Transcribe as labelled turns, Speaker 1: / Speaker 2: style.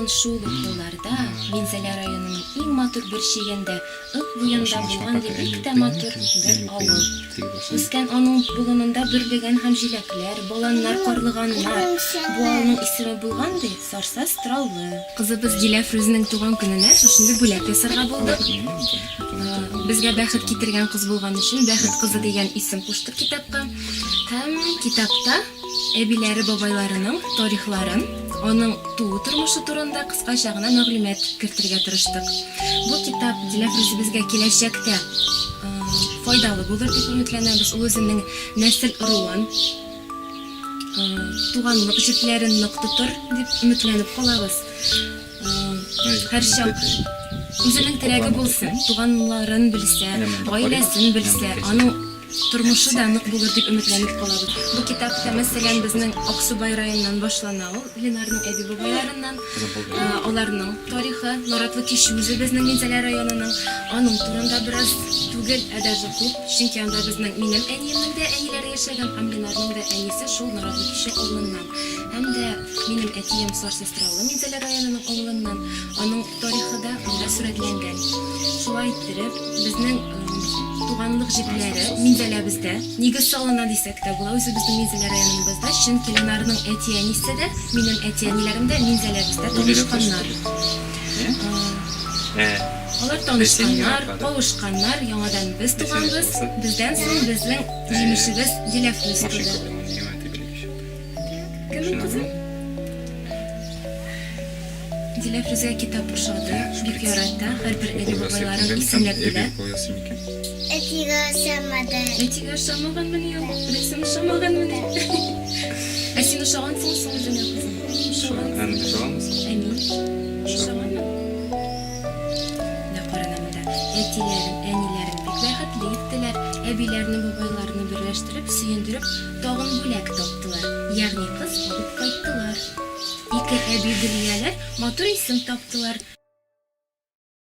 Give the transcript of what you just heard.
Speaker 1: Тагын шул ук елларда Минзәлә районының иң матур бер чигендә, Ык буенда булган ди бик тә матур бер авыл. Үскән аның болынында бөрлегән һәм җиләкләр, баланнар, карлыганнар. Бу авылның исеме булган ди, Сарсаз Траулы. Кызыбыз Диләфрүзнең туган көненә шушындый бүләк ясарга булдык. Безгә бәхет китергән кыз булган өчен Бәхет кызы дигән исем куштык китапка. Һәм китапта Әбиләре бабайларының тарихларын, аның туу тормышы турында кыскача гына мәгълүмат кертергә тырыштык. Бу китап Диләфрүзебезгә киләчәктә файдалы булыр дип өметләнәбез. Ул үзенең нәсел-ыруын, туганлык җепләрен нык тотыр дип өметләнеп калабыз. Һәрчак үзенең терәге булсын, туганнарын белсә, гаиләсен белсә, аның Тормышы да нык булыр дип өметләнеп калабыз. Бу китапта, мәсәлән, безнең Аксубай районыннан башлана ул, Ленарның әби-бабайларыннан, аларның тарихы, Наратлы Кичү үзе безнең Минзәлә районының, аның турында бераз түгел, ә даже күп, чөнки анда безнең минем әниемнең дә әниләре яшәгән һәм Ленарның да әнисе шул Наратлы Кичү авылыннан. Һәм дә минем әтием Сарсастралы Минзәлә районының авылыннан, аның тарихы да анда сурәтләнгән. Шулай иттереп, безнең туганлык җепләре Минзәләбездә нигез салына дисәк тә була, үзебезнең Минзәлә районыбызда, чөнки Ленарның әти-әнисе дә, минем әти-әниләрем дә Минзәләбездә танышканнар. Алар танышканнар, кавышканнар, яңадан без туганбыз, бездән соң безнең җимешебез Диләфрүз туды. Кемнең кызы? Диләфрүзгә китап ошады, бик ярата, һәрбер әби-бабайларын исемләп белә.
Speaker 2: Әтигә ошамады.
Speaker 1: Әтигә ошамаганмыни ул? Рәсем ошамаганмыни? Ә син ошагансың соң үзеңә, кызым? Ошагансың. Ә мин? Ошаганмын. Менә карана монда. Әтиләрен, әниләрен бик бәхетле иттеләр. Әбиләрне, бабайларны берләштереп, сөендереп, тагын бүләк таптылар, ягъни кыз алып кайттылар. Ике әби Гөлияләр матур исем таптылар.